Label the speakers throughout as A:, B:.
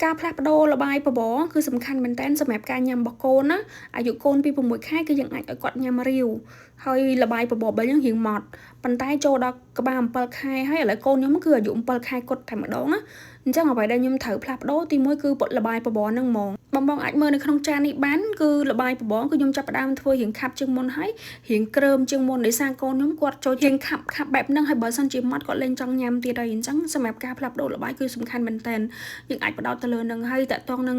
A: ការផ្លាស់ប្ដូរល្បាយបបរគឺសំខាន់មែនតើសម្រាប់ការញ៉ាំរបស់កូនណាអាយុកូនពី6ខែគឺយើងអាចឲ្យគាត់ញ៉ាំរាវហើយល្បាយបបររបស់យើងរៀងម៉ត់ប៉ុន្តែចូលដល់ក្បាល7ខែហើយឥឡូវកូនខ្ញុំគឺអាយុ7ខែគត់តែម្ដងណាអញ្ចឹងអ្វីដែលខ្ញុំត្រូវផ្លាស់ប្ដូរទី1គឺល្បាយបបរហ្នឹងហ្មងបងបងអាចមើលនៅក្នុងចាននេះបានគឺល្បាយបបរគឺខ្ញុំចាប់ផ្ដើមធ្វើរៀងខាប់ជាងមុនហើយរៀងក្រើមជាងមុនដោយសារកូនខ្ញុំគាត់ចូលរៀងខាប់ខាប់បែបហ្នឹងហើយបើសិនជាម៉ត់គាត់លែងចង់ញ៉ាំទៀតហើយអញ្ចឹងសម្រាប់ការផ្លាស់ប្ដូរល្បាយគឺសំខាន់មែនតើយើងអាចផ្ដោតទៅលើនឹងហើយតកតងនឹង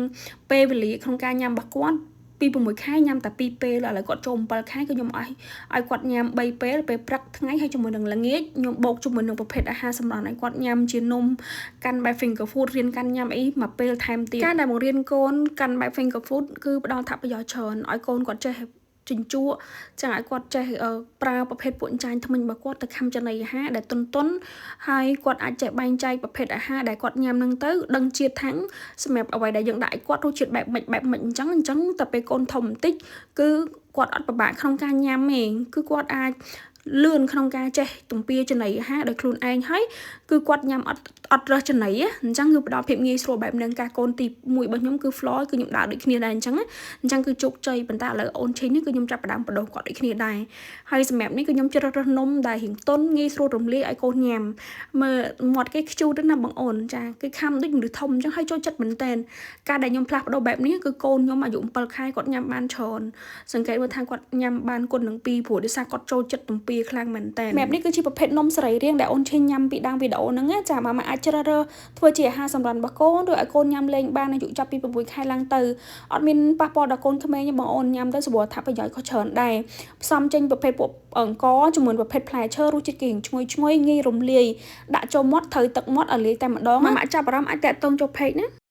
A: ពេលវេលាក្នុងការញ៉ាំរបស់គាត់ពី6ខែញ៉ាំតែ2ពេលឥឡូវគាត់ចូល7ខែគឺខ្ញុំឲ្យឲ្យគាត់ញ៉ាំ3ពេលពេលព្រឹកថ្ងៃហើយជាមួយនឹងល្ងាចខ្ញុំបូកជាមួយនឹងប្រភេទអាហារសម្រន់ឲ្យគាត់ញ៉ាំជានំកាន់បែប finger food រៀនកាន់ញ៉ាំអីមួយពេលថែមទៀតការដែលបង្រៀនកូនកាន់បែប finger food គឺផ្ដល់អត្ថប្រយោជន៍ច្រើនឲ្យកូនគាត់ចេះជញ្ជក់ចឹងឲ្យគាត់ចេះប្រើប្រភេទពួកអញ្ចាញធ្មេញរបស់គាត់ទៅខាំចំណីអាហារដែលទន់ទន់ហើយគាត់អាចចេះបែងចែកប្រភេទអាហារដែលគាត់ញ៉ាំនឹងទៅដឹងជាតិថាំងសម្រាប់អ្វីដែលយើងដាក់ឲ្យគាត់រសជាតិបែបម៉េចបែបម៉េចអញ្ចឹងអញ្ចឹងតែពេលកូនធំបន្តិចគឺគាត់អត់ពិបាកក្នុងការញ៉ាំទេគឺគាត់អាចលឿនក្នុងការចេះទំពាចំណីអាហារដោយខ្លួនឯងហើយគឺគាត់ញ៉ាំអត់អត់រើសចំណីអញ្ចឹងគឺផ្ដល់ភាពងាយស្រួលបែបហ្នឹងការកូនទី1របស់ខ្ញុំគឺ Floy គឺខ្ញុំដើរដូចគ្នាដែរអញ្ចឹងអញ្ចឹងគឺជោគជ័យប៉ុន្តែឥឡូវអូនឆេងនេះគឺខ្ញុំចាប់ផ្ដើមបដូរគាត់ដូចគ្នាដែរហើយសម្រាប់នេះគឺខ្ញុំជ្រើសរើសនំដែលរៀងទន់ងាយស្រួលរំលាយឲ្យកូនញ៉ាំមើលមាត់គេខ្ជូតណាបងអូនចាគឺខំដូចមនុស្សធំអញ្ចឹងហើយចូលចិត្តមែនតើការដែលខ្ញុំផ្លាស់ប្ដូរបែបនេះគឺកូនខ្ញុំអាយុ7ខែគាត់ញ៉ាំបានច្រើនសង្កេតមើលថាគាត់ញ៉ាំបានគុណនឹង2ព្រោះដោយសារគាត់ចូលចិត្តទំពាខ្លាំងមែនតើបែបនេះគឺជាប្រភេទនំសរីរាង្គដែលអូនឆេងញ៉ាំពីដើមវីដេអូហ្នឹងណាចាម៉ាម៉ាអាចជ្រើសរើសធ្វើជាអាហារសម្រន់របស់កូនឬឲ្យកូនញ៉ាំលេងបានអាយុចាប់ពី6ខែឡើងទៅអត់មានប៉ះពាល់ដល់កូនក្មេងទេបងអូនញ៉ាំទៅសម្បូរអត្ថប្រយោជន៍ក៏ច្រើនដែរផ្សំចេញប្រភេទពួកអង្ករជាមួយប្រភេទផ្លែឈើរសជាតិគេឈ្ងុយឈ្ងុយងាយរំលាយដាក់ចូលមាត់ត្រូវទឹកមាត់ឲ្យលាយតែម្ដងម៉ាម៉ាចាប់អារម្មណ៍អាចតាក់ទងចូល page ណា។